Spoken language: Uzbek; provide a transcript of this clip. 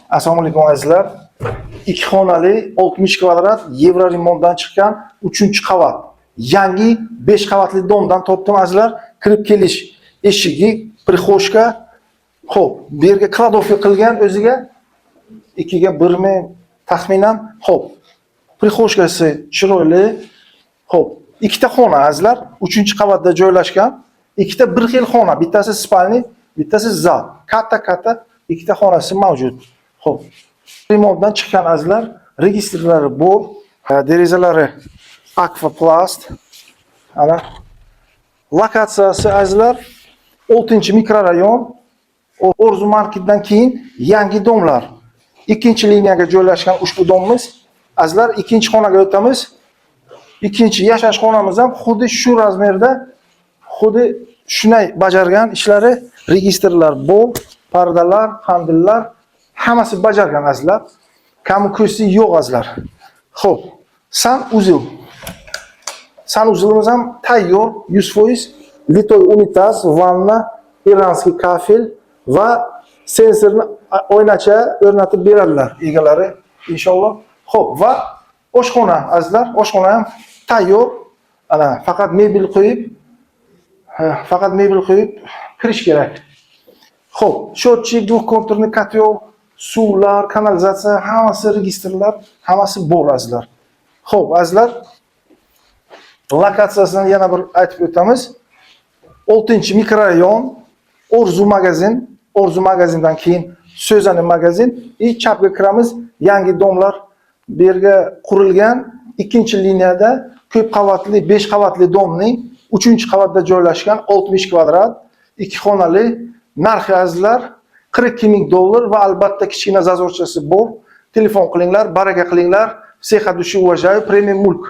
Assalomu alaykum, azizlar. Ikki xonali, 60 kvadrat, евроремонт dan chiqqan 3-qavat. Yangi 5 qavatli дом dan topdim, azizlar. Kirib kelish eshigi, прихожка. Xo'p, bu yerga кладовка qilgan o'ziga, 2 ga 1 mi taxminan. Xo'p, прихожка si chiroyli. Xo'p, ikkita xona, azizlar, 3-qavatda joylashgan. Ikkita bir xil xona, bittasi спальный, bittasi zal. Katta-katta ikkita xonasi mavjud. Xo'p. Ремонт dan chiqqan, azizlar, registrlari bor, derazalari akvaplast. Ana lokatsiyasi, azizlar, 6-mikrorayon, Orzu marketdan keyin yangi дом lar. Ikkinchi liniyaga joylashgan ushbu дом imiz. Azizlar, ikkinchi xonaga o'tamiz. Ikkinchi yashash xonamiz ham xuddi shu размер da, xuddi shunday bajargan ishlari, registrlar bor, pardalar, qandillar hammasi bajargan, azizlar. Kam ko'sti yo'q, azizlar. Xo'p, санузел. Санузел imiz ham tayyor, 100%, литой unitaz, vanna, иранский кафель va sensorni oynacha o'rnatib beradilar egalari inshaalloh. Xo'p, va oshxona, azizlar, oshxona ham tayyor. Ana faqat mebel qo'yib kirish kerak. Xo'p, счетчик, двухконтурный котел, suvlar, kanalizatsiya, hammasi registrlar, hammasi bor, azizlar. Xo'p, azizlar, lokatsiyasini yana bir aytib o'tamiz. 6-mikrorayon, Orzu magazin, Orzu magazindan keyin So'zani magazin и chapga kiramiz. Yangi дом lar bu yerga qurilgan, ikkinchi liniyada ko'p qavatli, 5 qavatli дом ning 3-qavatda joylashgan, 60 kvadrat, ikki xonali, narxi, azizlar, 42 ming dollar va albatta kichkina зазор chasi bor. Telefon qilinglar, baraka qilinglar. Всех от души уважаю. Premium Mulk.